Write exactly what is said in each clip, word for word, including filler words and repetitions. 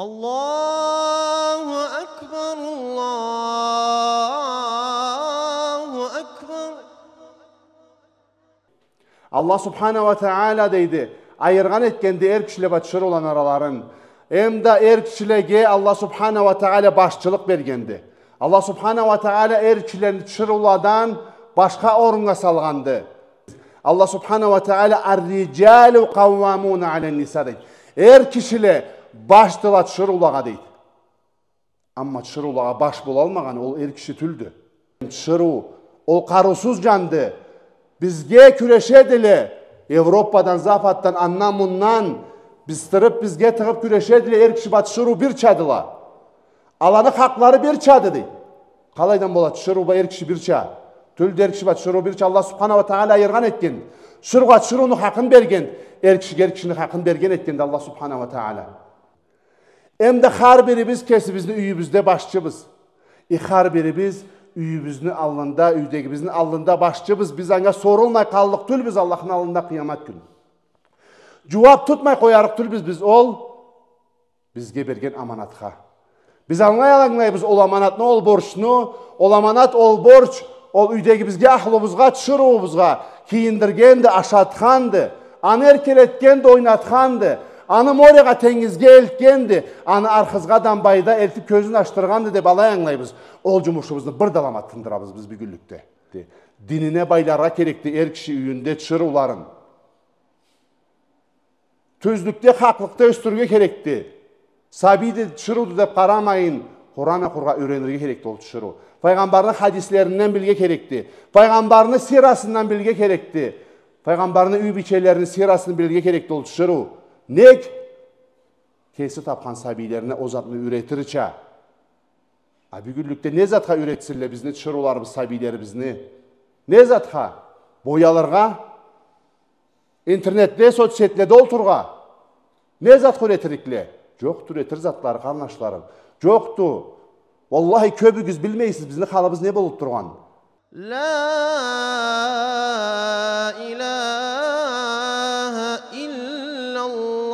الله أكبر، الله أكبر. Аллах Субхана уа Тагъала, дейди, айыргъан этгенди эр кишиле бла тиширыуланы араларын. Эм да эр кишилеге Аллах Субхана уа Тагъала башчылыкъ бергенди. Аллах Субхана уа Тагъала эр кишилени тиширыуладан башха оруннга салгъанды. Аллах Субхана уа Тагъала: «الرجال قوامون على النساء», дейди. Эр кишиле башдыла тиширыулагъа, дейди. Амма тиширыулагъа баш болалмагъан ол эр киши тюлдю. Тиширыу ол къарыусуз джанды. Бизге кюрешедиле. Европадан, Западдан, андан-мундан биздириб, бизге тыгъыб кюрешедиле, эр киши бла тиширыу бирчадыла. Аланы хакълары бирчады, дей. Къалайдан бола, тиширыу бла эр киши бирча? Тюлдю, эр киши бла тиширыу бирча. Аллах Субхана уа Тагъала айыргъан этген. Тиширыугъа тиширыуну хакъын берген, эр кишиге эр кишини хакъын берген этгенди Аллах Субхана уа Тагъала. Эм да хар бирибиз кесибизни юйюбюзде башчыбыз. Э, хар бирибиз юйюбюзню аллында, юйдегибизни аллында башчыбыз. Биз анга сорулмай къаллыкъ тюлбюз Аллахны аллында къыямат кюн. Джууаб тутмай къоярыкъ тюлбюз биз ол бизге берген аманатха. Биз ангылай-, ангылайбыз ол аманатны, ол борчну, ол аманат, ол борч, ол юйдегибизге, ахлубузгъа, тиширыуубузгъа кийиндиргенди, ашатханды, аны эркелетгенди, ойнатханды, аны морегъа, тенгизге элтгенди, аны Архызгъа, Дамбайда элтиб кёзюн ачдыргъанды деб алай ангылайбыз. Ол джумушубузну бир да алама тындырабыз биз бюгюнлюкде. Динине байларгъа керекди эр киши юйюнде тиширыуларын. Тюзлюкде, хакълыкъда ёсдюрюрге керекди. Сабийди, тиширыуду деб къарамайын, Къуран окъургъа юренирге керекди ол тиширыу. Файгъамбарны хадислеринден билирге керекди. Файгъамбарны сирасындан билирге керекди. Файгъамбарны юй бийчелерини сирасын билирге керекди ол тиширыу. Нек? Кеси табхан сабийлерине ол затны юретирча. А бюгюнлюкде не затха юретсинле бизни тиширыуларыбыз сабийлерибизни? Не затха? Боялыргъа? Интернетде, соцсетьледе олтурургъа? Не затха юретирликле? Джокъду юретир затлары, къарнашларым. Джокъду. Уаллахи, кёбюгюз билмейсиз бизни халыбыз не болуб тургъанын. لا إله إلا الله.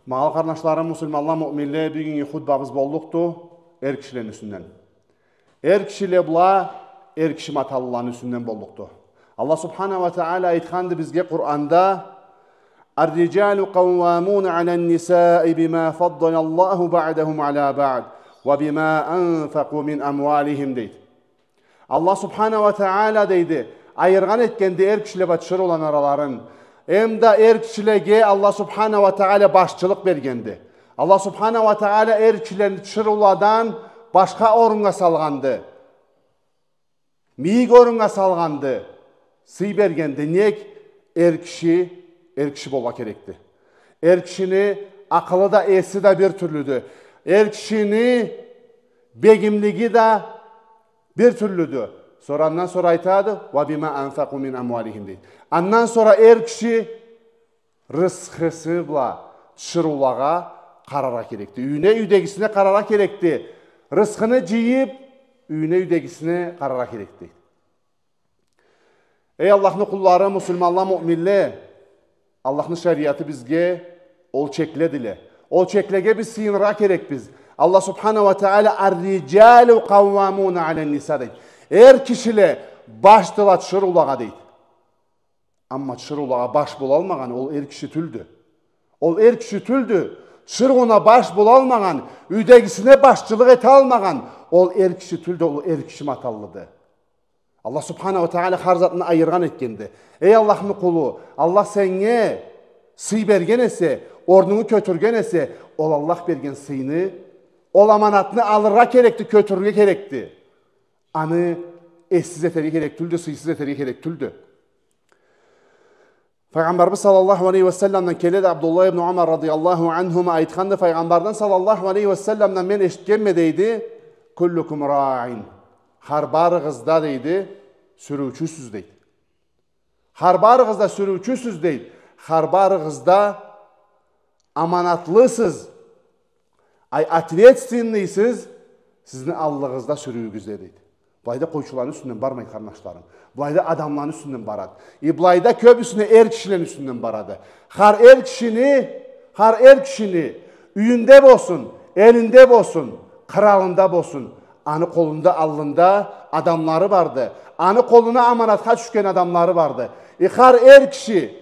Ма, къарнашларым, муслиманла, муъминле, бюгюннгю хутбабыз боллукъду эр кишилени юсюнден. Эр кишиле бла эр киши маталлыланы юсюнден боллукъду. Аллах Субхана уа Тагъала айтханды бизге Къуранда: «الرجال قوامون على النساء بما فضل الله بعضهم على بعض وبما أنفقوا من أموالهم», дейди. Аллах Субхана уа Тагъала, дейди, айыргъан этгенди эр кишиле бла тиширыуланы араларын. Эм да эр кишилеге Аллах Субхана уа Тагъала башчылыкъ бергенди. Аллах Субхана уа Тагъала эр кишилени тиширыуладан башха оруннга салгъанды. Мийик оруннга салгъанды, сый бергенди. Нек? Эр киши эр киши болургъа керекди. Эр кишини акъылы да, эси да бир тюрлюдю. Эр кишини бегимлиги да бир тюрлюдю. Сора, андан сора айтады: «وبما أنفقوا من أموالهم», дейди. Андан сора эр киши рысхысы бла тиширыулагъа къараргъа керекди. Юйюне, юйдегисине къараргъа керекди. Рысхыны джыйыб, юйюне, юйдегисине къараргъа керекди. Эй Аллахны къуллары, муслиманла, муъминле, Аллахны шариаты бизге ол чекледиле. Ол чеклеге биз сыйыныргъа керекбиз. Аллах Субхана уа Тагъала: «الرجال قوامون على النساء», дейди. Эр кишиле башдыла тиширыулагъа, дейди. Амма тиширыулагъа баш болалмагъан ол эр киши тюлдю. Ол эр киши тюлдю. Тиширыуна баш болалмагъан, юйдегисине башчылыкъ эталмагъан ол эр киши тюлдю, ол эр киши маталлыды. Аллах Субхана уа Тагъала хар затны айыргъан этгенди. Эй Аллахны къулу, Аллах сеннге сый берген эсе, орнунгу кётюрген эсе, ол Аллах берген сыйны, ол аманатны алыргъа керекди, кётюрюрге керекди. Аны эссиз этерге керек тюлдю, сыйсыз этерге керек тюлдю. Файгъамбарыбыз саллаллаху алейхи ва салламдан келеди, Абдуллах ибн Умар радияллаху анхума айтханды, Файгъамбардан саллаллаху алейхи ва салламдан мен эшитгенме, дейди: «كلكم راع». Хар барыгъыз да, дейди, сюрюучюсюз, дейди. Хар барыгъыз да сюрюучюсюз, дейди. Хар барыгъыз да аманатлысыз. Ай, ответственныйсыз сизни аллыгъызда сюрюуюгюзде, дейди. Былайда къойчуланы юсюнден бармайды, къарнашларым. Былайда адамланы юсюнден барады. И былайда кёбюсюне эр кишилени юсюнден барады. Хар эр кишини, хар эр кишини юйюнде болсун, элинде болсун, къыралында болсун, аны къолунда, аллында адамлары барды. Аны къолуна аманатха тюшген адамлары барды. И хар эр киши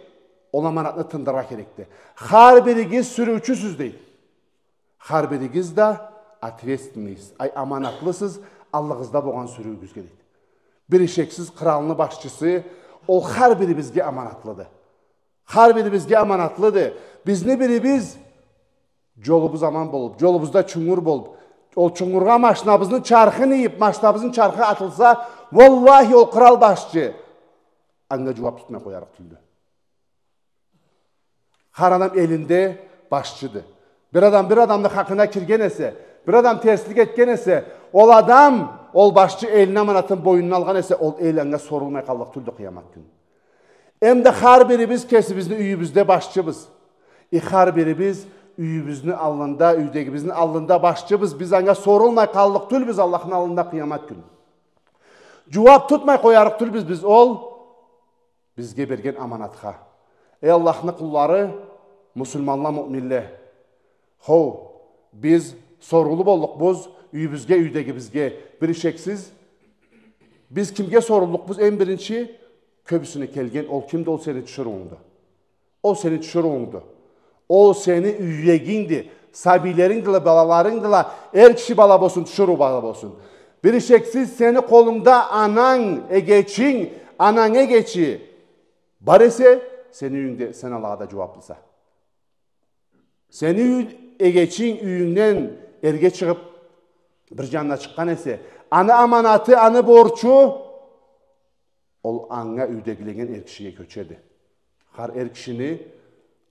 ол аманатны тындырыргъа керекди. Хар биригиз сюрюучюсюз, дейди. Хар биригиз да ответственныйсыз. Ай, аманатлысыз аллыгъызда болгъан сюрюуюгюзге, дейди. Бир ишексиз, къыралны башчысы, ол хар бирибизге аманатлыды. Хар бирибизге аманатлыды. Бизни бирибиз, джолубуз аман болуб, джолубузда чунгур болуб, ол чунгургъа машинабызны чархын ийиб, машинабызны чархы атылса, уаллахи, ол къырал башчы анга джууаб тутмай къоярыкъ тюлдю. Хар адам элинде башчыды. Бир адам бир адамны хакъына кирген эсе, бир адам терслик этген эсе, ол адам, ол башчы элни аманатын бойнуна алгъан эсе, ол эл анга сорулмай къаллыкъ тюлдю къыямат кюн. Эм да хар бирибиз кесибизни юйюбюзде башчыбыз. И хар бирибиз юйюбюзню аллында, юйдегибизни аллында башчыбыз. Биз анга сорулмай къаллыкъ тюлбюз Аллахны аллында къыямат кюн. Джууаб тутмай къоярыкъ тюлбюз биз ол бизге берген аманатха. Эй Аллахны къуллары, муслиманла, муъминле. Хоу, биз сорулу боллукъбуз юйюбюзге, юйдегибизге. Бир ишексиз, биз кимге соруллукъбуз? Эм биринчи кёбюсюне келген, ол кимди? Ол сени тиширыунгду. Ол сени тиширыунгду. Ол сени юйдегингди, сабийлерингдиле, балаларынгдыла, эр киши бала болсун, тиширыу бала болсун. Бир ишексиз, сени къолунгда ананг, эгечинг, ананг эгечи бар эсе, сени юйюнгде сен алагъа да джууаблыса. Сени юй-, эгечинг юйюнгден эрге чыгъыб, бир джанына чыкъгъан эсе, аны аманаты, аны борчу, ол анга юйдегиленнген эр кишиге кёчеди. Хар эр кишини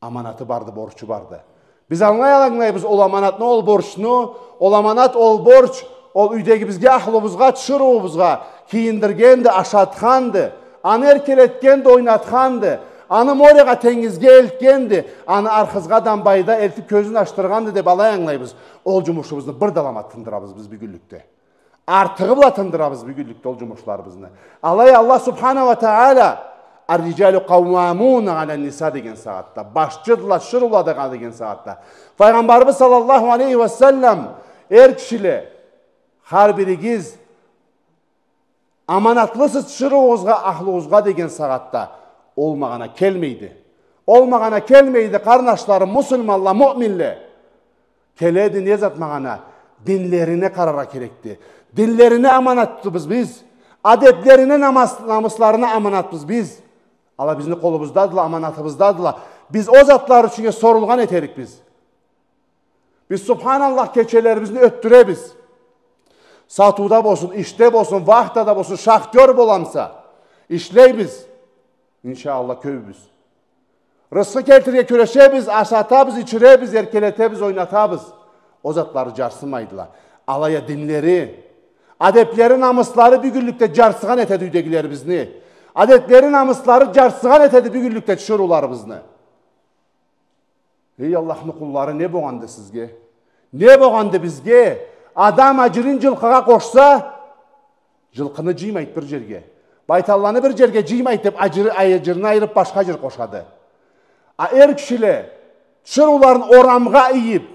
аманаты барды, борчу барды. Биз ангылай аланглайбыз ол аманатны, ол борчну, ол аманат, ол борч, ол юйдегибизге, ахлубузгъа, тиширыуубузгъа кийиндиргенди, ашатханды, аны эркелетгенди, ойнатханды, аны морегъа, тенгизге элтгенди, аны Архызгъа, Дамбайда элтиб кёзюн ачдыргъанды деб алай ангылайбыз. Ол джумушубузну бир да алама тындырабыз биз бюгюнлюкде. Артыгъы бла тындырабыз бюгюнлюкде ол джумушларыбызны. Алай Аллах субхана уа тагъала, «Ар-риджалу къауамуна аля-н-ниса» деген сагъатда, башчыдыла тиширыуладыла деген сагъатда. Файгъамбарыбыз саллаллаху алейхи уа саллам, эр кишиле, хар биригиз аманатлысыз тиширыуугъузгъа, ахлугъузгъа деген сагъатда, ол магъана келмейди. Ол магъана келмейди, къарнашларым, муслиманла, муъминле. Келеди не зат магъана? Динлерине къараргъа керекди. Динлерине аманатбыз биз. Адеблерине, намыс-, намысларына аманатбыз биз. Ала бизни къолубуздадыла, аманатыбыздадыла. Биз ол затлары ючюн сорулгъан этерикбиз. Биз, субханаллах, кечелерибизни ётдюребиз. Сатыуда болсун, ишде болсун, вахтада болсун, шахтёр боламыса, ишлейбиз. Иншаллах, кёбюбюз. Рысхы келтирирге кюрешебиз, ашатабыз, ичиребиз, эркелетебиз, ойнатабыз. Ол затлары джарсымайдыла. Алай а динлери, адеблери, намыслары бюгюнлюкде джарсыгъан этеди юйдегилерибизни. Адеблери, намыслары джарсыгъан этеди бюгюнлюкде тиширыуларыбызны. Эй Аллахны къуллары, не богъанды сизге? Не богъанды бизге? Адам аджирин джылкъыгъа къошса, джылкъыны джыймайды бир джерге. Байталланы бир джерге джыймайды деб, аджиры, аджирыны айырыб, башха джер къошады. А эр кишиле тиширыуларын орамгъа ийиб,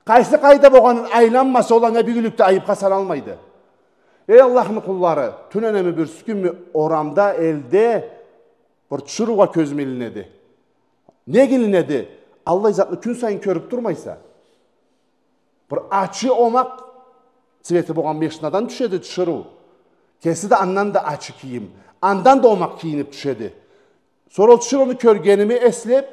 къайсы къайда богъанын айланмаса, ол анга бюгюнлюкде айыбха саналмайды. Эй Аллахны къуллары, тюненеми, бирси кюнмю орамда, элде бир тиширыугъа кёзюм илинеди. Нек илинеди? Аллай затны кюн сайын кёрюб турмайса. Бир ачы омакъ цвети богъан машинадан тюшеди тиширыу. Кеси да андан да ачы кийим, андан да омакъ кийиниб тюшеди. Сора ол тиширыуну кёргеними эслеб,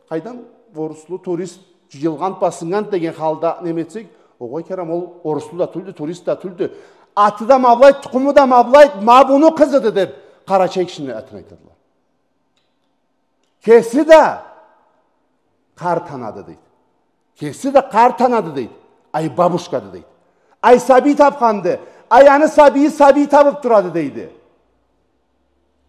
къайдам, оруслу турист джыйылгъан, басыннган деген халда неме этсек, огъай, керем, ол оруслу да тюлдю, турист да тюлдю. Аты да ма былайды, тукъуму да ма былайды, ма буну къызыды деб, къарачай кишини атын айтадыла. Кеси да къарт анады, дейди. Кеси да къарт анады, дейди. Ай, бабушкады, дейди. Ай, сабий табханды. Ай, аны сабийи сабий табыб турады, дейди.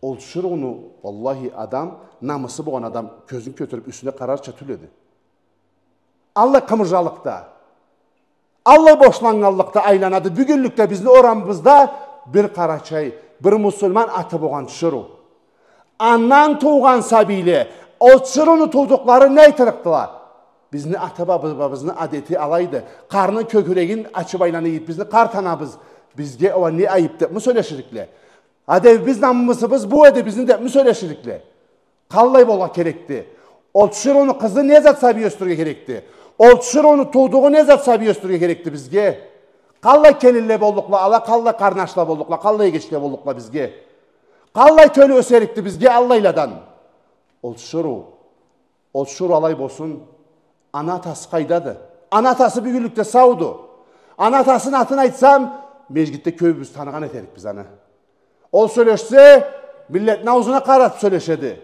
Ол тиширыуну, уаллахи, адам, намысы болгъан адам кёзюн кётюрюб юсюне къарарча тюл эди. Аллай къымыжалыкъда, аллай бошланнганлыкъда айланады. Бюгюнлюкде бизни орамыбызда Бир къарачай, бир муслиман аты болгъан тиширыу. Андан туугъан сабийле, ол тиширыуну туудукълары не айтырыкъдыла? Бизни ата-бабабызны адети алайды. Къарны кёкюрегин ачып айлана ийип, бизни къарт анабыз, бизге уа не айып депми сёлеширикле? Адебибиз, намысыбыз бу эди бизни депми сёлеширикле? Къаллай болургъа керекди? Ол тиширыуну къызы не зат сабий ёсдюрюрге керекди? Ол тиширыуну туудугъу не зат сабий ёсдюрюрге керекди бизге? Къаллай келинле боллукъла ала, къаллай къарнашла боллукъла, къаллай эгечле боллукъла бизге? Къаллай тёлю ёсерикди бизге аллайладан? Ол тиширыу, ол тиширыу алай болсун, ана атасы къайдады? Ана атасы бюгюнлюкде сауду. Ана атасыны атын айтсам, межгитде кёбюбюз таныгъан этерикбиз аны. Ол сёлешсе, миллетни аузуна къаратып сёлешеди.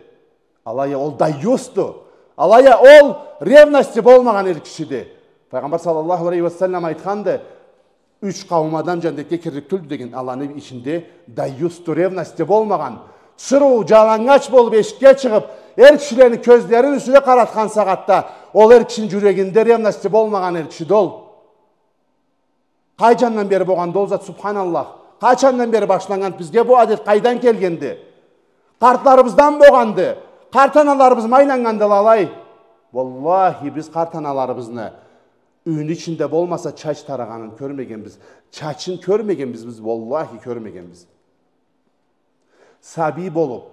Алай а ол дайюсду. Алай а ол ревности болмагъан эр кишиди. Файгъамбар саллаллаху алейхи ва саллам айтханды, юч къауум адам джаннетге кирлик тюлдю деген, аланы ичинде дайюсду, ревности болмагъан. Тиширыу джалангач болуп эшикге чыгъып, эр кишилени кёзлерин юсюне къаратхан сагъатда, ол эр кишини джюрегинде ревности болмагъан эр кишиди ол. Къай джандан бери болгъанды ол зат, субханаллах? Къачандан бери башланнганды? Бизге бу адет къайдан келгенди? Къартларыбыздан болгъанды. Къарт аналарыбызмы айланнганды алай? Уаллахи, биз къарт аналарыбызны юйню ичинде болмаса, чач тарагъанын кёрмегенбиз. Чачын кёрмегенбиз биз, уаллахи, кёрмегенбиз. Сабий болуп,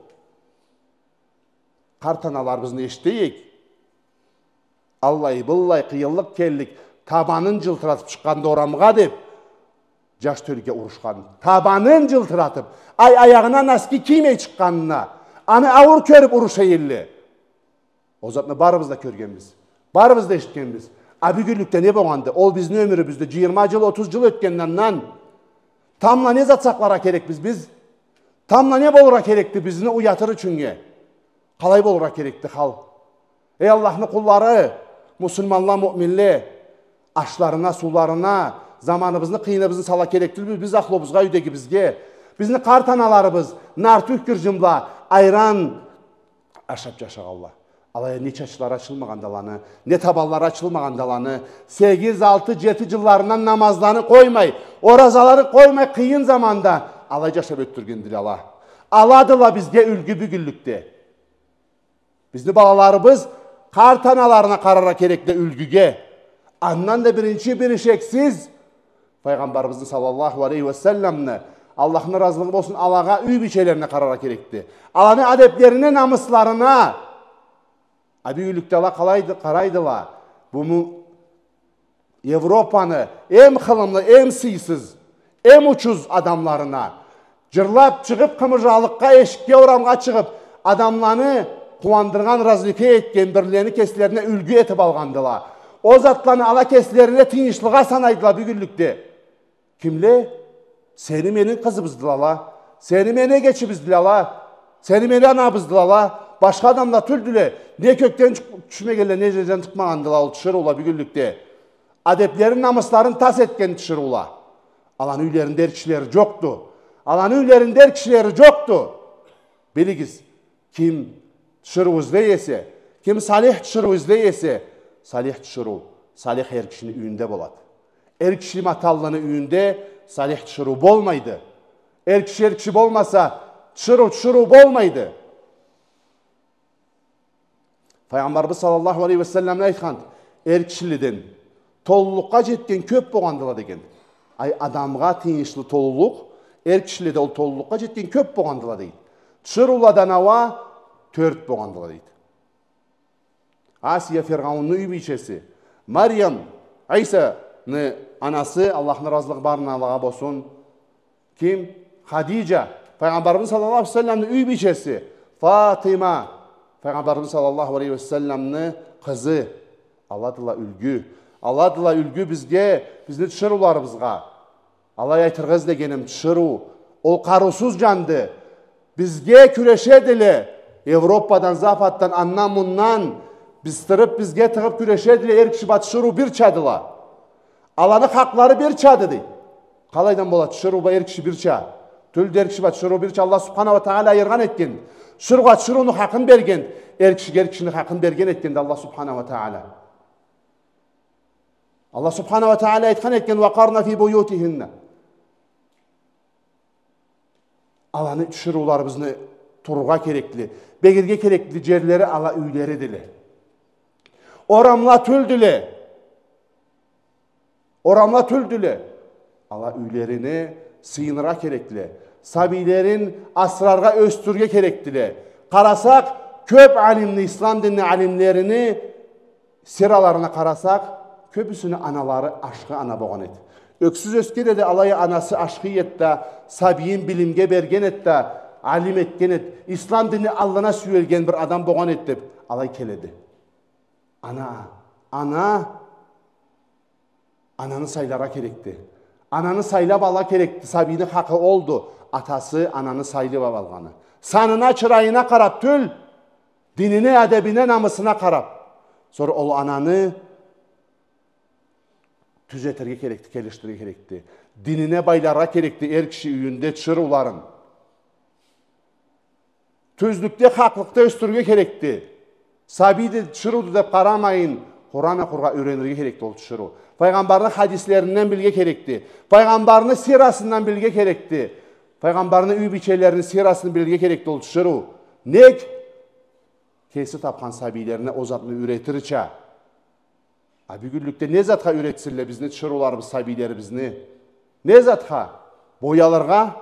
къарт аналарыбызны эшите эдик. Аллай-быллай къыйынлыкъ келлик, табанын джылтыратып чыкъгъанды орамгъа деп, джаш тёлюге урушхан. Табанын джылтыратып, ай, аягъына носки киймей чыкъгъанына, аны ауур кёрюп уруша эдиле. Ол затны барыбыз да кёргенбиз. Барыбыз да эшитгенбиз. А бюгюнлюкде не болгъанды? Ол бизни ёмюрюбюзде джыйырма джыл, отуз джыл ётгенди андан. Тамбла не зат сакъларгъа керекбиз биз? Тамбла не болургъа керекди бизни уятыр ючюннге? Къалай болургъа керекди хал? Эй Аллахны къуллары, муслиманла, муъминле, ашларына, сууларына, заманыбызны, къыйыныбызны сала керек тюлбюз биз ахлубузгъа, юйдегибизге. Бизни къарт аналарыбыз нартюх гырджын бла айран ашап джашагъанла. Алай а не чачлары ачылмагъанды аланы, не табанлары ачылмагъанды аланы. Сегиз, алты, джети джылларындан намазланы къоймай, оразаланы къоймай, къыйын заманда алай джашап ётдюргендиле ала. Аладыла бизге юлгю бюгюнлюкде. Бизни балаларыбыз къарт аналарына къараргъа керекди, юлгюге. Андан да биринчи, бир ишексиз, Файгъамбарыбызны саллаллаху алейхи ва салламны, Аллахны разылыгъы болсун, алагъа, юй бийчелерине къараргъа керекди. Аланы адеплерине, намысларына. А бюгюнлюкде ала къалайды, къарайдыла. Бу му-, Европаны эм хылымлы, эм сыйсыз, эм учуз адамларына. Джырлап чыгъып, къымыжалыкъгъа, эшикге, орамгъа чыгъып, адамланы къууандыргъан, развлекать этген бирлени кеслерине юлгю этип алгъандыла. Ол затланы ала кеслерине тыйыншлыгъа санайдыла бюгюнлюкде. Кимле? Сени, мени къызыбыздыла ала. Сени, мени эгечибиздиле ала. Сени, мени анабыздыла ала. Башха адамла тюлдюле. Не кёкден чыкъ-, тюшмегенле, не джерден чыкъмагъандыла ол тиширыула бюгюнлюкде. Адеплерин, намысларын тас этген тиширыула. Аланы юйлеринде эр кишилери джокъду. Аланы юйлеринде эр кишилери джокъду. Билигиз, ким тиширыу излей эсе, ким салих тиширыу излей эсе, салих тиширыу салих эр кишини юйюнде болады. Эр киши маталлыны юйюнде салих тиширыу болмайды. Эр киши эр киши болмаса, тиширыу тиширыу болмайды. Файгъамбарыбыз саллаллаху алейхи ва саллам айтхан, эр кишиледен толулукъгъа джетген кёп болгъандыла деген. Ай, адамгъа тыйыншлы толулукъ, эр кишиледе ол толулукъгъа джетген кёп болгъандыла дейди. Тиширыуладан ауа тёрт болгъандыла дейди. Асия, Фиргъаунну юй бийчеси, Марьям, Исаны анасы, Аллахны разылыгъы барына алагъа болсун, ким? Хадиджа, Файгъамбарыбыз саллаллаху алейхи ва салламны юй бийчеси. Фатима, Файгъамбарыбыз саллаллаху алейхи ва салламны къызы. Аладыла юлгю. Аладыла юлгю бизге, бизни тиширыуларыбызгъа. Алай айтыргъа излегеним, тиширыу ол къарыусуз джанды. Бизге кюрешедиле. Европадан, Западдан, андан-мындан биздириб, бизге тыгъыб кюрешедиле. Эр киши бла тиширыу бирчадыла. Аланы хакълары бирчады, дей. Къалайдан бола тиширыу бла эр киши бирча? Тюлдю, эр киши бла тиширыу бирча. Аллах субханаху ва тагъала айыргъан этген. Тиширыугъа тиширыуну хакъын берген, эр кишиге эр кишини хакъын берген этгенди Аллах субханаху ва тагъала. Аллах субханаху ва тагъала айтхан этген: «Ва къарна фи буютихинна». Аланы тиширыуларыбызны турургъа керекли, бегирге керекли джерлери ала юйлеридиле. Орамла тюлдюле. Орамла тюлдюле. Ала юйлерини сыйыныргъа керекли. Сабийлерин асраргъа, ёсдюрюрге керекдиле. Къарасакъ, кёп алимни, ислам динни алимлерини сираларына къарасакъ, кёбюсюню аналары ашхы ана болгъан эди. Ёксюз ёсгенде да алай анасы ашхы эди да, сабийин билимге берген эди да, алим этген эди. Ислам динни аллына сюелген бир адам болгъан эди деп алай келеди. Ана, ана, ананы сайларгъа керекди. Ананы сайлап алыргъа керекди. Сабийни хакъы олду. Атасы ананы сайлап алгъаны. Санына, чырайына къарап тюл, динине, адебине, намысына къарап. Сора ол ананы тюзетирге керекди, келишдирирге керекди. Динине байларгъа керекди эр киши юйюнде тиширыуларын. Тюзлюкде, хакълыкъда ёсдюрюрге керекди. Сабийди, тиширыуду деп къарамайын, Къуран окъургъа юренирге керекди ол тиширыу. Файгъамбарны хадислеринден билирге керекди. Файгъамбарны сирасындан билирге керекди. Файгъамбарны юй бийчелерини сирасын билирге керекди ол тиширыу. Нек? Кеси тапхан сабийлерине ол затны юретирча. А бюгюнлюкде не затха юретсинле бизни тиширыуларыбыз сабийлерибизни? Не затха? Боялыргъа?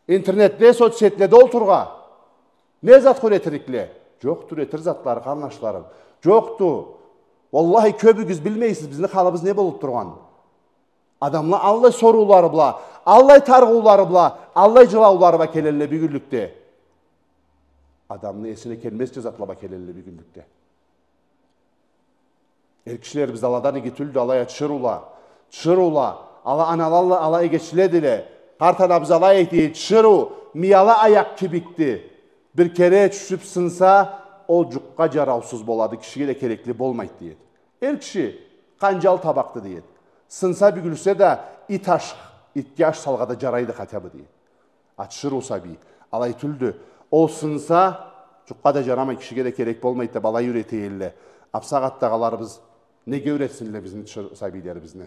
Интернетде, соцсетледе олтурургъа? Не затха юретирликле? Джокъду юретир затлары, къарнашларым. Джокъду. Уаллахи, кёбюгюз билмейсиз бизни халыбыз не болуп тургъан. Адамла аллай соруулары бла, аллай тарыгъыулары бла, аллай джылаулары бла келелле бюгюнлюкде. Адамны эсине келмезча затла бла келелле бюгюнлюкде. Эр кишилерибиз аладан иги тюлдю, алай а тиширыула. Тиширыула, ала аналалла, ала эгечледиле. Къарт анабыз алай эди, тиширыу мияла аякъ кибикди. Бир кере тюшюп сынса, ол джукъгъа джараусуз болады, кишиге да керекли болмайды, дейди. Эр киши къанджал табакъды, дейди. Сынса, бюгюлсе да, ит аш, итге аш салыргъа да джарайды хотя бы, дейди. А тиширыу сабий алай тюлдю. Ол сынса, джукъгъа да джарамай, кишиге да керек болмайды деп алай юрете элле. А бусагъатдагъыларыбыз неге юретсинле бизни тишир-, сабийлерибизни?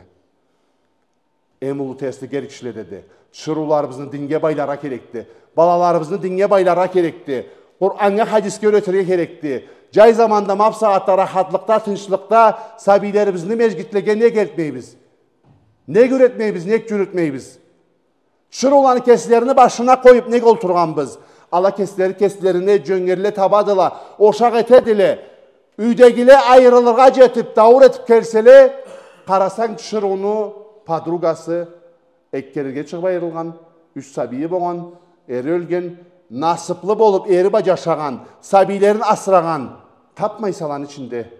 Эм уллу терслик эр кишиледеди. Тиширыуларыбызны динге байларгъа керекди. Балаларыбызны динге байларгъа керекди. Къураннга, хадисге юретирге керекди. Джай заманда, ма бусагъатда, рахатлыкъда, тынчлыкъда сабийлерибизни межгитлеге неге элтмейбиз? Неге юретмейбиз, неге юретмейбиз? Тиширыуланы кеслерини башына къоюп неге олтургъанбыз? Ала кеслери кеслерине джёнгерле табадыла, ошакъ этедиле. Юйдегиле айырылыргъа джетип, даур этип келселе, къарасанг, тиширыуну подругасы эки кереге чыгъып айырылгъан, юч сабийи болгъан, эри ёлген, насыплы болуп, эри бла джашагъан, сабийлерин асырагъан, тапмайса аланы ичинде.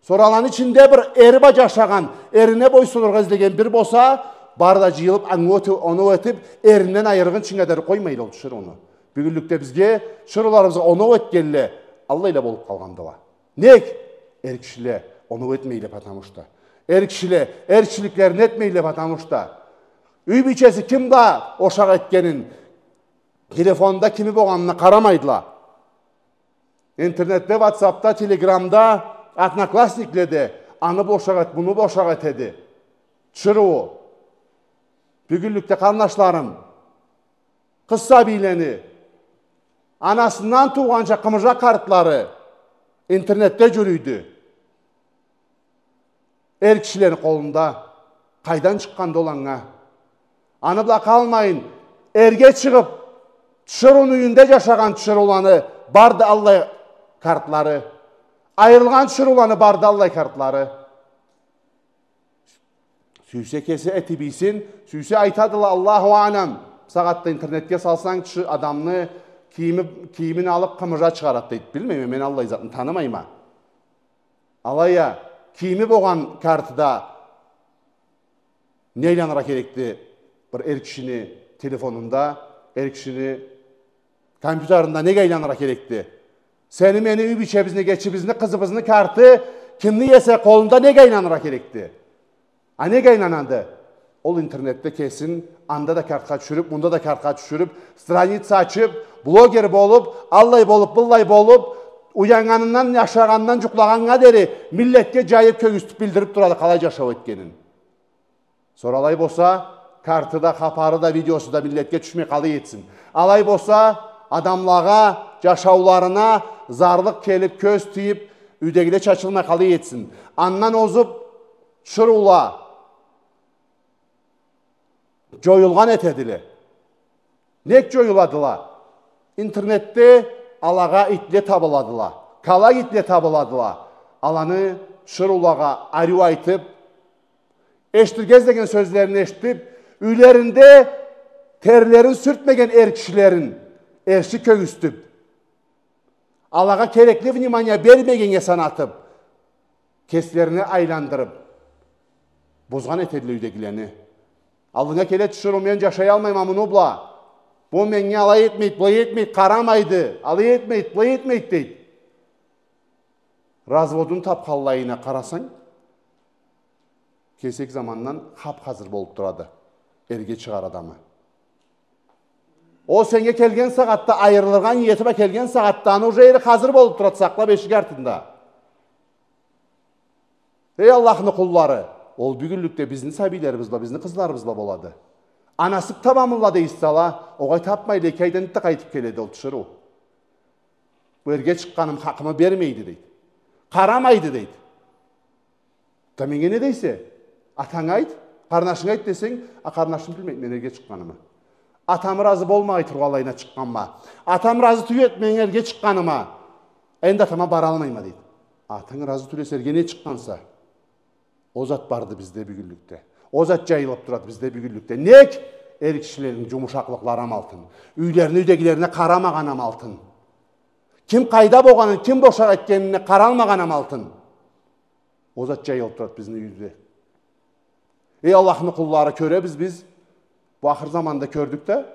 Сора аланы ичинде бир эри бла джашагъан, эрине бойсунургъа излеген бир болса, бары да джыйылып, анга оноу этип, эринден айыргъынчынга дери къоймайла ол тиширыуну. Бюгюнлюкде бизге, тиширыуларыбызгъа оноу этгенле, аллайла болуп къалгъандыла. Нек? Эр кишиле оноу этмейле, потому что. Эр кишиле эрчиликлерин этмейле, потому что. Юй бийчеси ким да ошакъ этгенин, телефонунда кими болгъанына къарамайдыла. Интернетде, ватсапда, телеграмда, одноклассникледе аны бошакъ эт, муну бошакъ этеди. Тиширыу. Бюгюнлюкде, къарнашларым, къыз сабийлени анасындан туугъанча къымыжа картлары интернетде джюрюйдю. Эр кишилени къолунда. Къайдан чыкъгъанды ол анга? Аны бла къалмайын, эрге чыгъып, тиширыуну юйюнде джашагъан тиширыуланы барды аллай картлары. Айырылгъан тиширыуланы барды аллай картлары. Сюйсе кеси этип ийсин, сюйсе айтадыла, Аллаху аълам. Бусагъатда интернетге салсанг, тиши-, адамны кийими, кийимин алып, къымыжа чыгъарад, дейди. Билмейме, мен аллай затны танымайма. Алай а, кийими болгъан картда не айланыргъа керекди бир эр кишини телефонунда, эр кишини компьютеринде неге айланыргъа керекди? Сени, мени, юй бийчебизни, эгечибизни, къызыбызны карты кимни эсе къолунда неге айланыргъа керекди? А неге айланады? Ол интернетде кесин анда да картха тюшюрюп, мында да картха тюшюрюп, страница ачып, блогер болуп, аллай болуп, быллай болуп, уяннганындан, ашагъанындан, джукълагъаннга дери миллетге джайып, кёргюзтюп, билдирип турады къалай джашау этгенин. Сора алай болса, Карты да, хапары да, видеосу да миллетге тюшмей къалай этсин. Алай болса, адамлагъа, джашауларына зарлыкъ келип, кёз тийип, юйдегиле чачылмай къалай этсин. Андан озуп, тиширыула джоюлгъан этедиле. Нек джоюладыла? Интернетде алагъа итле табыладыла. Къалай итле табыладыла? Аланы тиширыулагъа ариу айтып, эшитирге излеген сёзлерин эшитип, юйлеринде терлерин сюртмеген эр кишилерин эрши кёргюзтюп, алагъа керекли внимание бермегеннге санатып, кеслерине айландырып, бузгъан этедиле юйдегилени. Аллынга келе тиширыу: «Мен джашаялмайма муну бла. Бу меннге алай этмейди, былай этмейди, къарамайды, алай этмейди, былай этмейди», — дейди. Разводун тапханлайына къарасанг, кесек замандан хап-хазыр болуп турады эрге чыгъар адамы. Ол сеннге келген сагъатда, айырылыргъа ниети бла келген сагъатда, аны уже эри хазыр болуп турады, сакълап эшик артында. Эй Аллахны къуллары, ол бюгюнлюкде бизни сабийлерибиз бла, бизни къызларыбыз бла болады. Анасы бла табамылла дейсиз ала, огъай, тапмайла, эки айдан итте къайтып келеди ол тиширыу. Бу эрге чыкъгъаным хакъымы бермейди, дейди. Къарамайды, дейди. Да меннге не дейсе? Атанга айт, къарнашынга айт десенг, а къарнашым билмейди мен эрге чыкъгъанымы. Атам ыразы болмай тургъанлайына чыкъгъанма. Атам ыразы тюйюлдю мен эрге чыкъгъаныма. Энди атама баралмайма, дейди. Атанг ыразы тюйюл эсе, эрге не чыкъгъанса? Ол зат барды бизде бюгюнлюкде. Ол зат джайылып турады бизде бюгюнлюкде. Нек? Эр кишилени джумушакълыкълары амалтын. Юйлерине, юйдегилерине къарамагъаны амалтын. Ким къайда болгъанын, ким бошакъ этгенине къаралмагъаны амалтын. Ол зат джайылып турады бизни юйде. Эй Аллахны къуллары, кёребиз биз. Бу ахыр заманда кёрдюк да,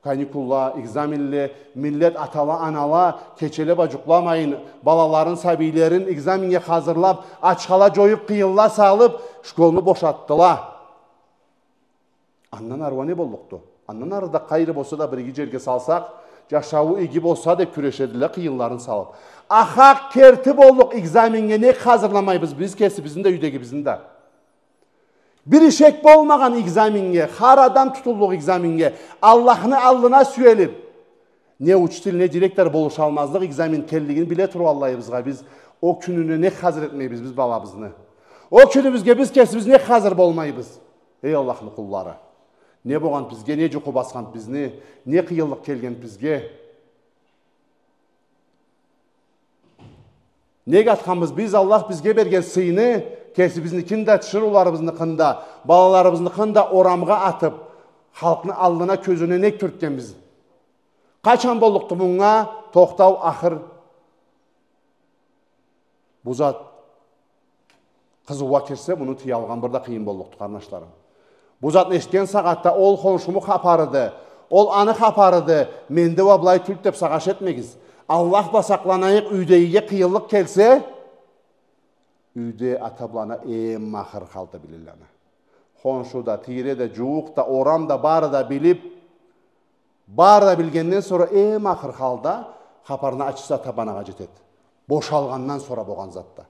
каникулла, экзаменле, миллет атала, анала кечеле бла джукъламайын, балаларын, сабийлерин экзаменнге хазырлап, ачхала джоюп, къыйынла салып, школну бошатдыла. Андан ары уа не боллукъду? Андан ары да къайры болса да бир иги джерге салсакъ, джашауу иги болса деп кюрешедиле, къыйынларын салып. Ахакъ керти боллукъ экзаменнге нек хазырламайбыз биз кесибизни да, юйдегибизни да? Бир ишек болмагъан экзаменнге, хар адам тутуллукъ экзаменнге, Аллахны аллына сюелип, не учитель, не директор болушалмазлыкъ экзамен экенлигин биле туруп аллайыбызгъа биз ол кюнюне нек хазыр этмейбиз биз балабызны? Ол кюнюбюзге биз кесибиз нек хазыр болмайбыз? Эй Аллахны къуллары! Не болгъан бизге, не джукъу басхан бизни, не къыйынлыкъ келген бизге? Нек атханбыз биз Аллах бизге берген сыйны, кесибизникин да, тиширыуларыбызны къында, балаларыбызны къында орамгъа атып, халкъны аллына, кёзюне нек тюртгенбиз? Къачан боллукъду мунга тохтау, ахыр? Бу зат къызыуугъа кирсе, муну тыялгъан бир да къыйын боллукъду, къарнашларым. Бу затны эшитген сагъатда ол хоншуму хапарыды, ол аны хапарыды, менде уа былай тюлдю деп сагъыш этмегиз. Аллах бла сакъланайыкъ, юйдегиге къыйынлыкъ келсе, юйде ата бла ана эм ахыр халда билелле аны. Хоншу да, тийре да, джууукъ да, орам да, бары да билип, бары да билгенден сора эм ахыр халда хапарны ачысы ата бла анагъа джетеди. Бошалгъандан сора болгъан затда.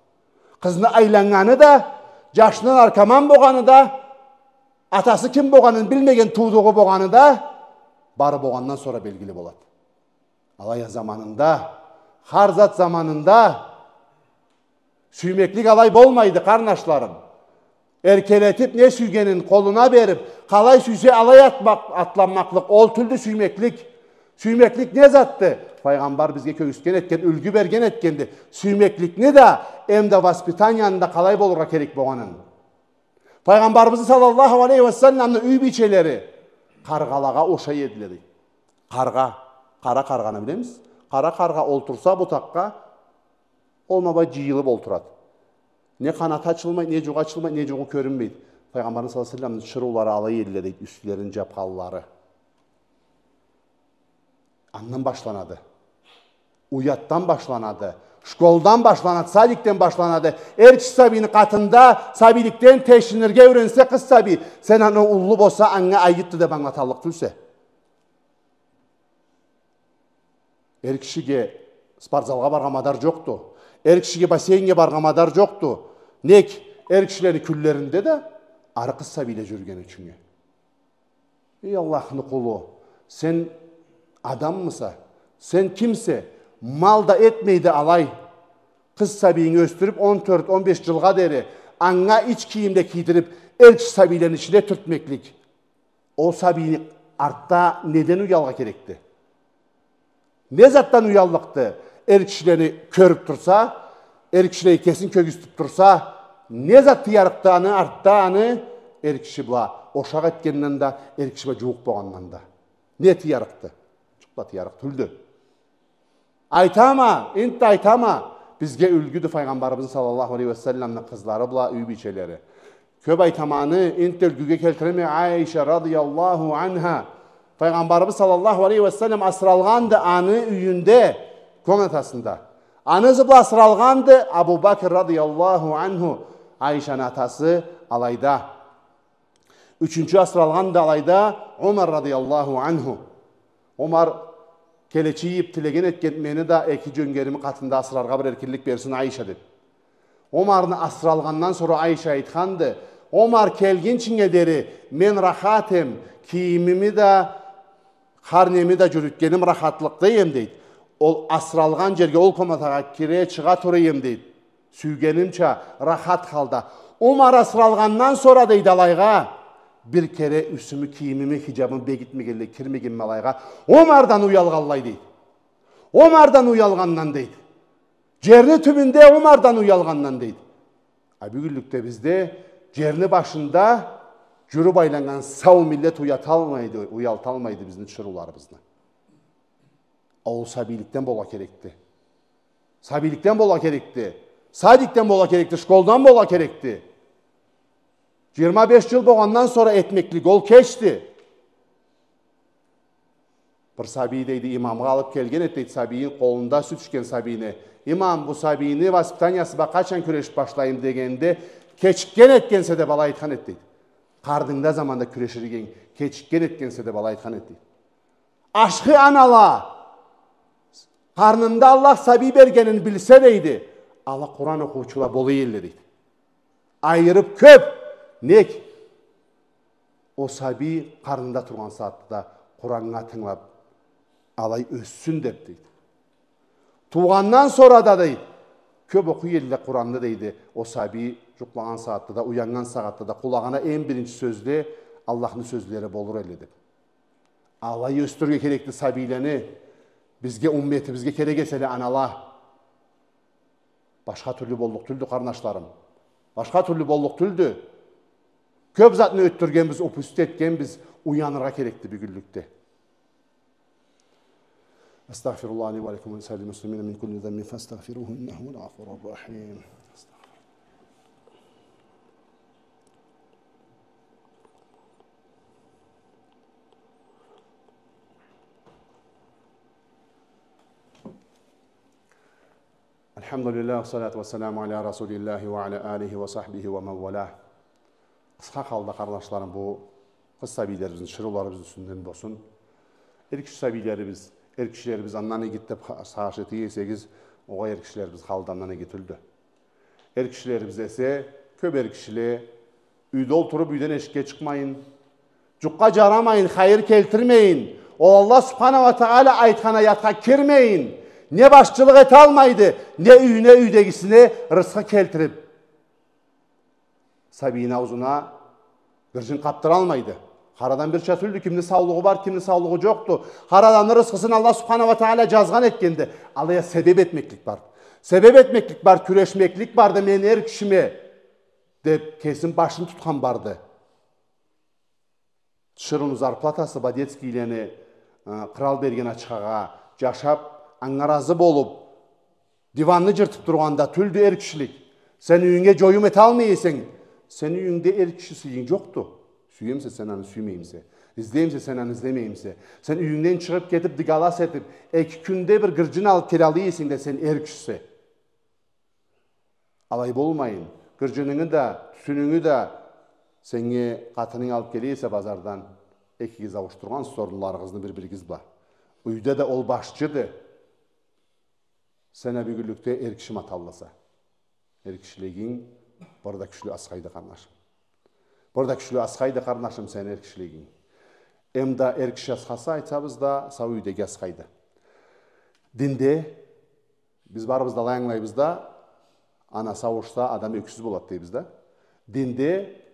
Къызны айланнганы да, джашына наркоман болгъаны да, атасы ким болгъанын билмеген туудугъу болгъаны да, бары болгъандан сора белгили болады. Алай а заманында, хар зат заманында. Сюймеклик алай болмайды, къарнашларым. Эркелетип, не сюйгенин къолуна берип, къалай сюйсе алай атмакъ-, атланмакълыкъ, ол тюлдю сюймеклик. Сюймеклик не затды? Файгъамбар бизге кёргюзтген этген, юлгю берген этгенди. Сюймекликни да, эм да воспитанияны да къалай болургъа керек болгъанын. Файгъамбарыбызны саллаллаху алейхи ва салламны юй бийчелери къаргъалагъа ошай эдиле, дейди. Къаргъа, къара къаргъаны билемиз? Къара къаргъа олтурса бутакъгъа, ол ма былай джыйылып олтурады. Не къанаты ачылмайды, не джугъу ачылмайды, не джугъу кёрюнмейди. Файгъамбарны саллаллаху алейхи ва салламны тиширыулары алай эдиле, дейди, юслерин джапханлары. Андан башланады. Уятдан башланады. Школдан башланады, садикден башланады. Эр киши сабийни къатында сабийликден тешинирге юренсе къыз сабий, сен аны уллу болса анга айыпды деп ангылаталлыкъ тюлсе. Эр кишиге спортзалгъа баргъа мадар джокъду. Эр кишиге бассейнге баргъа мадар джокъду. Нек? Эр кишилени кюнлеринде да ары къыз сабийле джюрюген ючюннге. Эй Аллахны къулу, сен адаммыса? Сен кимсе? Мал да этмейди алай. Къыз сабийинги ёсдюрюп, он тёрт, он беш джылгъа дери анга ич кийим да кийдирип, эр киши сабийлени ичине тюртмеклик. Ол сабийни артда неден уялгъа керекди? Не затдан уяллыкъды? Эр кишилени кёрюп турса, эр кишилеге кесин кёргюзтюп турса, не зат тыярыкъды аны артда, аны эр киши бла ушакъ этгенден да, эр киши бла джууукъ болгъандан да? Не тыярыкъды? Джукъ да тыярыкъ тюлдю. Айтама, энтда айтама, бизге юлгюдю Файгъамбарыбызны саллаллаху алейхи ва салламны къызлары бла юй бийчелери. Кёп айтама аны, энтда юлгюге келтиреме, Айша радияллаху анха. Файгъамбарыбыз саллаллаху алейхи ва саллам асыралгъанды аны юйюнде, комнатасында. Аны ызы бла асыралгъанды Абу Бакр радияллаху анху, Айшаны атасы, алайда. Ючюнчю асыралгъанды алайда Умар радияллаху анху. Умар келечи ийип, тилеген этген, мени да эки джёнгерими къатында асыраргъа бир эркинлик берсин Айша, деп. Умарны асыралгъандан сора Айша айтханды, Умар келгинчинге дери мен рахат эм, кийимими да, хар неми да джюрютгеним рахатлыкъда эм, дейди. Ол асыралгъан джерге, ол комнатагъа кире, чыгъа тура эм, дейди. Сюйгенимча, рахат халда. Умар асыралгъандан сора, дейди, алайгъа, бир кере юсюмю, кийимими, хиджабымы бегитмегенлей кирмегенме алайгъа. Умардан уялгъанлай, дейди. Умардан уялгъандан, дейди. Джерни тюбюнде Умардан уялгъандан, дейди. А бюгюнлюкде бизде джерни башында джюрюп айланнган сау миллет уяталмайды, уялталмайды бизни тиширыуларыбызны. Ол сабийликден болургъа керекди. Сабийликден болургъа керекди. Садикден болургъа керекди, школдан болургъа керекди. Джыйырма беш джыл болгъандан сора этмеклик, ол кечди. Бир сабий, дейди, имамгъа алып келген эди, дейди, сабийин, къолунда сют ичген сабийни. Имам, бу сабийни воспитаниясы бла къачан кюрешип башлайым дегенде, кечикген этгенсе деп алай айтхан эди, дейди. Къарнынгда заманда кюрешир эдинг, кечикген этгенсе деп алай айтхан эди, дейди. Ашхы анала, къарнында Аллах сабий бергенин билсе, дейди, ала Къуран окъуучула бола элле, дейди. Айырып кёп. Нек? Ол сабий къарнында тургъан сагъатда Къураннга тынгылап, алай ёссюн деп, дейди. Туугъандан сора да, дейди, кёп окъуй элле Къуранны, дейди. Ол сабий джукълагъан сагъатда да, уяннган сагъатда да къулагъына эм биринчи сёзле Аллахны сёзлери болур элле, деп. Алай ёсдюрюрге керекди сабийлени. Бизге, умметибизге керек эселе анала. Башха тюрлю боллукъ тюлдю, къарнашларым. Башха тюрлю боллукъ тюлдю. Кёп затны ётдюргенбиз, упустить этгенбиз, уяныргъа керекди бюгюнлюкде. أستغفر الله لي ولكم ولسائر المسلمين من كل ذنب فاستغفروه إنه هو الغفور الرحيم. الحمد لله والصلاة والسلام على رسول الله وعلى آله وصحبه ومن والاه. Къысха халда, къарнашларым, бу къыз сабийлерибизни, тиширыуларыбызны юсюнден болсун. Эр киши сабийлерибиз, эр кишилерибиз андан иги деп ха-, сагъыш эте эсегиз, огъай, эр кишилерибиз халы да андан иги тюлдю. Эр кишилерибиз эсе, кёп эр кишиле юйде олтуруп, юйден эшикге чыкъмайын, джукъгъа джарамайын, хайыр келтирмейин, ол Аллах субхана ва тагъала айтхан аятха кирмейин, не башчылыкъ эталмайды, не юйюне, юйдегисине рысхы келтирип, сабийини аузуна гырджын къапдыралмайды. Хар адам бирча тюлдю, кимни саулугъу бар, кимни саулугъу джокъду. Хар адамны рысхысын Аллах субхана ва тагъала джазгъан этгенди. Алай а себеп этмеклик барды. Себеп этмеклик барды, кюрешмеклик барды, мен эр кишиме деп, кесин, башын тутхан барды. Тиширыуну зарплатасы бла детскийлени, э, кърал берген ачхагъа джашап, анга разы болуп, диванны джыртып тургъан да тюлдю эр кишилик. Сен юйюнге джоюм эталмай эсенг, сени юйюнгде эр киши сыйынг джокъду. Сюемсе сен аны, сюймеймсе, излеймсе сен аны, излемеймсе, сен юйюнгден чыгъып кетип, дыгалас этип, эки кюнде бир гырджын алып келаллай эсенг да, сен эр кишисе. Алай болмайын. Гырджынынгы да, тютюнюнгю да сеннге къатынынг алып келе эсе базардан, экигиз ауушдургъансыз орунларыгъызны бир-биригиз бла. Юйде да ол башчыды. Сен а бюгюнлюкде эр киши маталласа, эр кишилигинг бир да кючлю асхайды, къарнашым. Бир да кючлю асхайды, къарнашым, сени эр кишилигинг. Эм да эр киши асхаса, айтсабыз да, сау юйдеги асхайды. Динде биз барыбыз да алай ангылайбыз да, анасы ауушса, адам ёксюз болады дейбиз да. Динде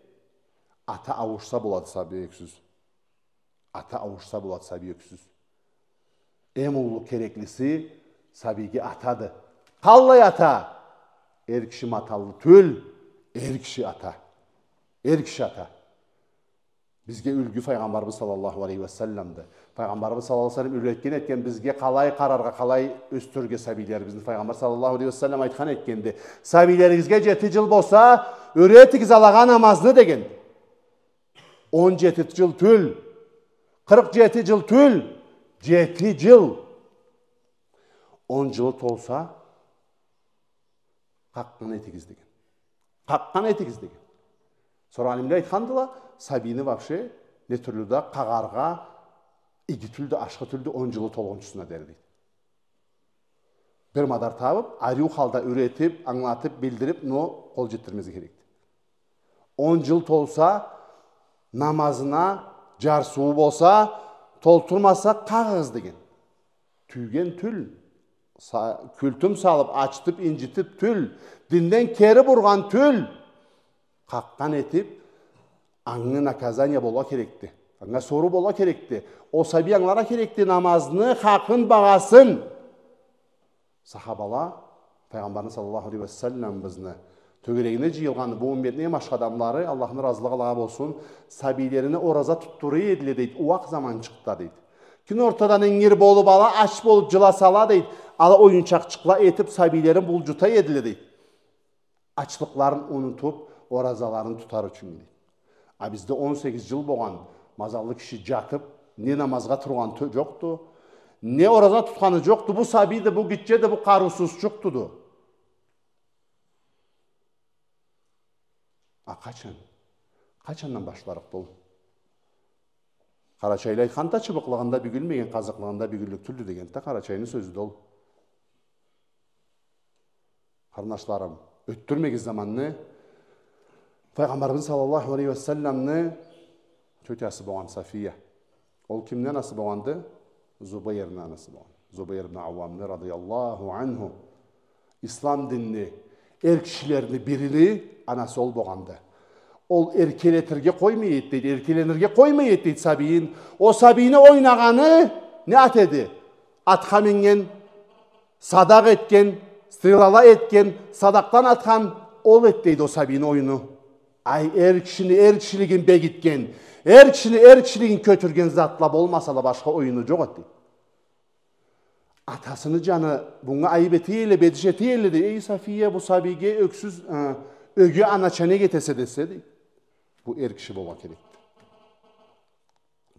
ата ауушса болады сабий ёксюз. Ата ауушса болады сабий ёксюз. Эм уллу кереклиси сабийге атады. Къаллай ата? Эр киши маталлы тюл, эр киши ата. Эр киши ата. Бизге юлгю Файгъамбарыбыз саллаллаху алейхи ва салламды. Файгъамбарыбыз саллаллаху алейхи ва саллам юретген этген бизге къалай къараргъа, къалай ёсдюрюрге сабийлерибизни. Файгъамбар саллаллаху алейхи ва саллам айтхан этгенди: «Сабийлеригизге жети джыл болса, юретигиз алагъа намазны», — деген. Он жети джыл тюл, къыркъ жети джыл тюл, жети джыл. Он джылы толса, къакъгъан этигиз деген. Къакъгъан этигиз деген. Сора алимле айтхандыла, сабийни вообще не тюрлю да къагъаргъа иги тюлдю, ашхы тюлдю он джылы толгъунчусуна дери, дейди. Бир мадар табып, ариу халда юретип, ангылатып, билдирип, но къол жетдирмезге керекди. Он джыл толса, намазына джарсыуу болса, толтурмаса, къагъыгъыз деген. Тюйген тюл, са-, кюлтюм салып, ачытып, инджитип тюл, динден кери бургъан тюл, къакъгъан этип, анга наказание болургъа керекди. Анга соруу болургъа керекди. Ол сабий ангыларгъа керекди намазны хакъын, багъасын. Сахабала Файгъамбарны саллаллаху алейхи ва саллам бизни тёгерегине джыйылгъан бу умметни эм ашхы адамлары, Аллахны разылыгъы алагъа болсун, сабийлерине ораза тутдура эдиле, дейди, ууакъ заманчыкъда, дейди. Кюн ортадан ингир болуп, ала ач болуп джыласала, дейди, ала оюнчакъчыкъла этип, сабийлерин булджута эдиле, дейди. Ачлыкъларын унутуп, оразаларын тутар ючюн, дейди. А бизде он сегиз джыл болгъан, мазаллы киши джатып, не намазгъа тургъаны тё-, джокъду, не ораза тутханы джокъду. Бу сабийди, бу гитчеди, бу къарыусузчукъду. А къачан? Къачандан башларыкъды ол? Къарачайлы айтханды да, чыбыкълыгъында бюгюлмеген, къазыкълыгъында бюгюллюк тюлдю дегенди да, Къарачайны сёзюдю ол. Къарнашларым, ётдюрмегиз заманны. Файгъамбарыбыз саллаллаху алейхи ва салламны тётясы болгъан Сафия. Ол кимни анасы болгъанды? Зубайрны анасы болгъан. Зубайр ибн Ауамны, радияллаху анху. Ислам динни эр кишилерини бирини анасы ол болгъанды. Ол эркелетирге къоймай эди, дейди, эркеленирге къоймай эди, дейди, сабийин. Ол сабийни ойнагъаны не ат эди? Атха минген, садакъ этген, стрелала этген, садакъдан атхан ол эди, дейди, ол сабийни оюну. Ай, эр кишини эр кишилигин бегитген, эр кишини эр кишилигин кётюрген затла болмасала, башха оюну джокъ эди, дейди. Атасыны джаны бунга айып эте эдиле, бедиш эте эдиле, дейди. Эй, Сафия, бу сабийге ёксюз, э, ёге анача нек этесе десе, дейди. Бу эр киши болургъа керекди.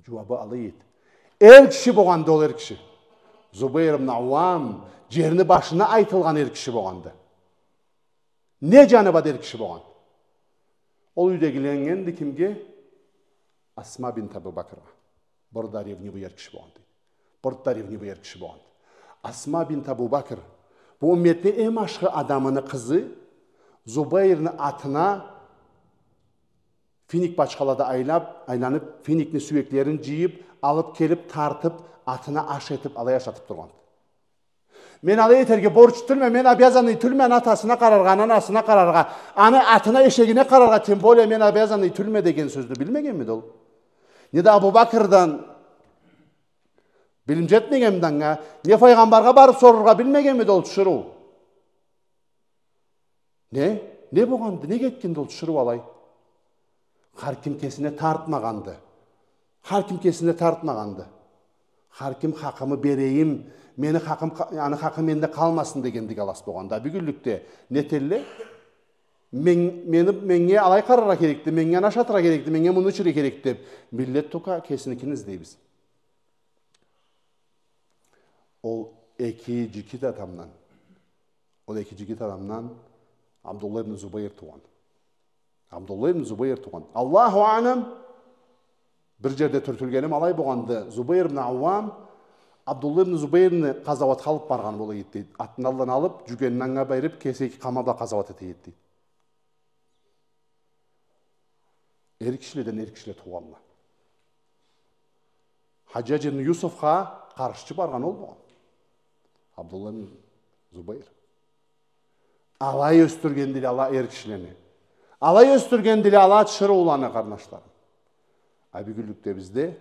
Джууабы алай эди. Эр киши болгъанды ол, эр киши. Зубайр ибн Ауам джерни башына айтылгъан эр киши болгъанды. Не джаны бла да эр киши болгъан. Ол юйдегиленнгенди кимге? Асма бинт Абу Бакргъа. Бир да ревнивый эр киши болгъанды. Бир да ревнивый эр киши болгъанды. Асма бинт Абу Бакр, бу умметни эм ашхы адамыны къызы, Зубайрны атына финик бачхалада айлап, айланып, финикни сюеклерин джыйып, алып келип, тартып, атына аш этип, алай ашатып тургъанды. Мен алай этерге борч тюлме, мен обязанный тюлме аны атасына къараргъа, аны анасына къараргъа, аны атына, эшегине къараргъа, тем более мен обязанный тюлме деген сёзню билмегенмиди ол? Не да Абу Бакрдан билим джетмегенмиди анга, не файгъамбаргъа барып сорургъа билмегенмиди ол, тиширыу? Не? Не болгъанды? Нек этгенди ол тиширыу алай? Хар ким кесине тартмагъанды. Хар ким кесине тартмагъанды. Хар ким хакъымы берейим, мени хакъым, аны хакъы менде къалмасын дегенди, халас, болгъанды. А бюгюнлюкде не этелле? Мен, мени, меннге алай къараргъа керекди, меннге аны ашатыргъа керекди, меннге муну ичирге керекди деп, миллет тока кесиникин излейбиз. Ол эки джигит адамдан, ол эки джигит адамдан Абдуллах ибн Зубайр туугъан. Абдуллах ибн Зубайр туугъан. Аллаху аълам, бир джерде тюртюлгеним алай болгъанды. Зубайр ибн Ауам Абдуллах ибн Зубайрны къазауатха алып баргъан бола эди, дейди. Атыны аллына алып, джюгенин анга берип, кеси эки къама бла къазауат эте эди, дейди. Эр кишиледен эр кишиле туугъанла. Хаджадж ибн Юсуфха къаршчы баргъан ол болгъан. Абдуллах ибн Зубайр. Алай ёсдюргендиле ала эр кишилени. Алай ёсдюргендиле ала тиширыуланы, къарнашларым. А бюгюнлюкде бизде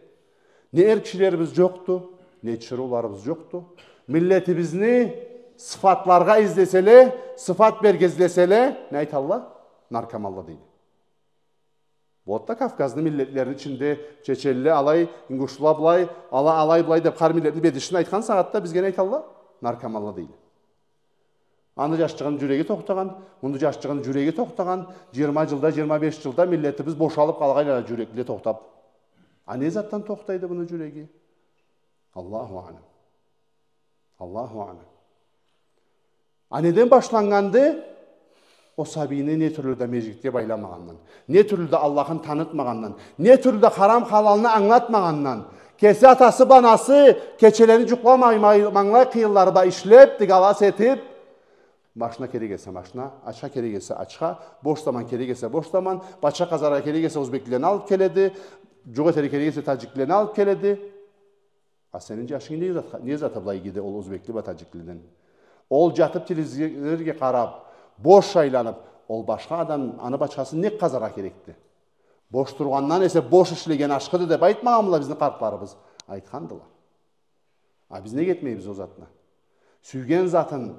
не эр кишилерибиз джокъду, не тиширыуларыбыз джокъду. Миллетибизни сыфатларгъа излеселе, сыфат берирге излеселе, не айталла? Наркоманла дейле. Вот да Кавказны миллетлерини ичинде чеченле алай, ингушла былай, ала алай былай деб, хар миллетни бедишин айтхан сагъатда бизге не айталла? Наркоманла дейле. Аны джашчыгъыны джюреги тохтагъан, муну джашчыгъыны джюреги тохтагъан, джыйырма джылда, джыйырма беш джылда миллетибиз бошалыб къалгъанды джюрекле тохтаб. А не затдан тохтайды муну джюреги? Аллаху алам. Аллаху алам. А неден башланнганды? Ол сабийни не тюрлю да межгитге байламагъандан, не тюрлю да Аллахын танытмагъандан, не тюрлю да харам-халалны ангылатмагъандан, кеси атасы бла анасы кечелени джукъламай, май-, манглай къыйынлары бла ишлеб, дыгалас этиб, машина керек эсе машина, ачха керек эсе ачха, бош заман керек эсе бош заман, бачха къазаргъа керек эсе узбеклиледен алыб келеди, джукъ этерге керек эсе таджиклиледен алыб келеди. А сени джашынг не зат-, не зат бла игиди ол узбекли бла таджиклиден? Ол джатыб телевизорге къараб, бош айланыб, ол башха адам, аны бачхасы нек къазаргъа керекди? Бош тургъандан эсе бош ишлеген ашхыды деб айтмагъанмыла бизни къартларыбыз? Айтхандыла. А биз нек этмейбиз ол затны? Сюйген затын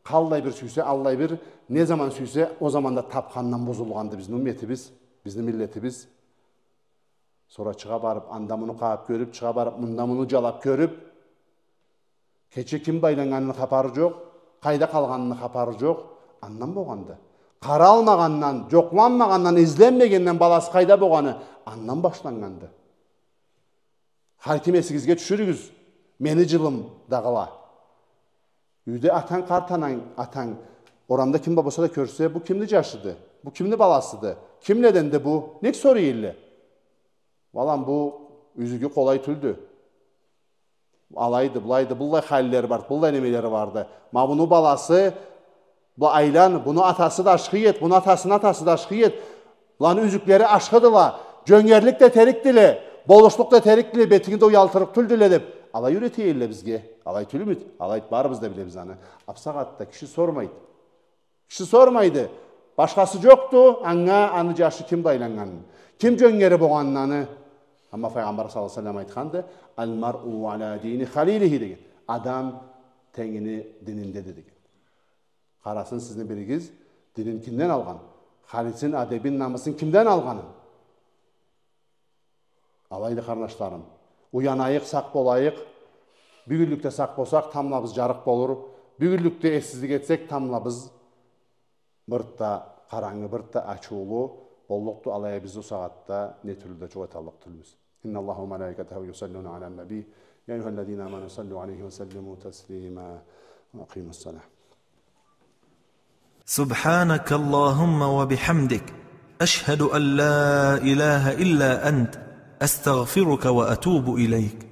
къаллай бир сюйсе, аллай бир, не заман сюйсе, ол заманда табхандан бузулгъанды бизни умметибиз, бизни миллетибиз. Сора чыгъа барыб, анда муну къагъыб кёрюб, чыгъа барыб, мында муну джалаб кёрюб, кече ким бла айланнганыны хапары джокъ, къайда къалгъаныны хапары джокъ, андан болгъанды. Къаралмагъандан, джокъланмагъандан, изленмегенден баласы къайда болгъаны андан башланнганды. Хар ким эсигизге тюшюрюгюз, мени джылымдагъыла. Юйде атанг, къарт ананг, атанг, орамда ким бла болса да кёрсе, бу кимни джашыды? Бу кимни баласыды? Кимледенди бу? Нек сорай элле? Балам, бу юзюгю къолай тюлдю. Алайды, былайды, быллай халилери барды, быллай немелери барды. Ма муну баласы, бу айлан, муну атасы да ашхы эди, муну атасыны атасы да ашхы эди. Буланы юзюклери ашхыдыла, джёнгерлик да этерикдиле, болушлукъ да этерикдиле, бетинги да уялтырыкъ тюлдюле деб. Алай юрете элле бизге. Алай тюлмюдю? Алайды, барыбыз да билебиз аны. А бусагъатда киши сормайды. Киши сормайды. Башхасы джокъду, анга аны джашы ким бла айланнганын, ким джёнгери болгъанын аны. Амма Файгъамбар саллаллаху алейхи ва саллам айтханды: «Аль-маръу аля дини халилихи», — деген. Адам тенгини дининдеди деген. Къарасын сизни биригиз динин кимден алгъан, халисин, адебин, намысын кимден алгъанын. Алайды, къарнашларым. Уянайыкъ, сакъ болайыкъ. Бюгюнлюкде сакъ болсакъ, тамблабыз джарыкъ болур. Бюгюнлюкде эссизлик этсек, тамблабыз бир да къарангы, бир да ачыулу боллукъду. Алай а биз ол сагъатда не тюрлю да джукъ эталлыкъ тюлбюз. إن الله وملائكته يصلون على النبي، يا أيها الذين آمنوا صلوا عليه وسلموا تسليما. وأقيموا الصلاة. سبحانك اللهم وبحمدك، أشهد أن لا إله إلا أنت، أستغفرك وأتوب إليك.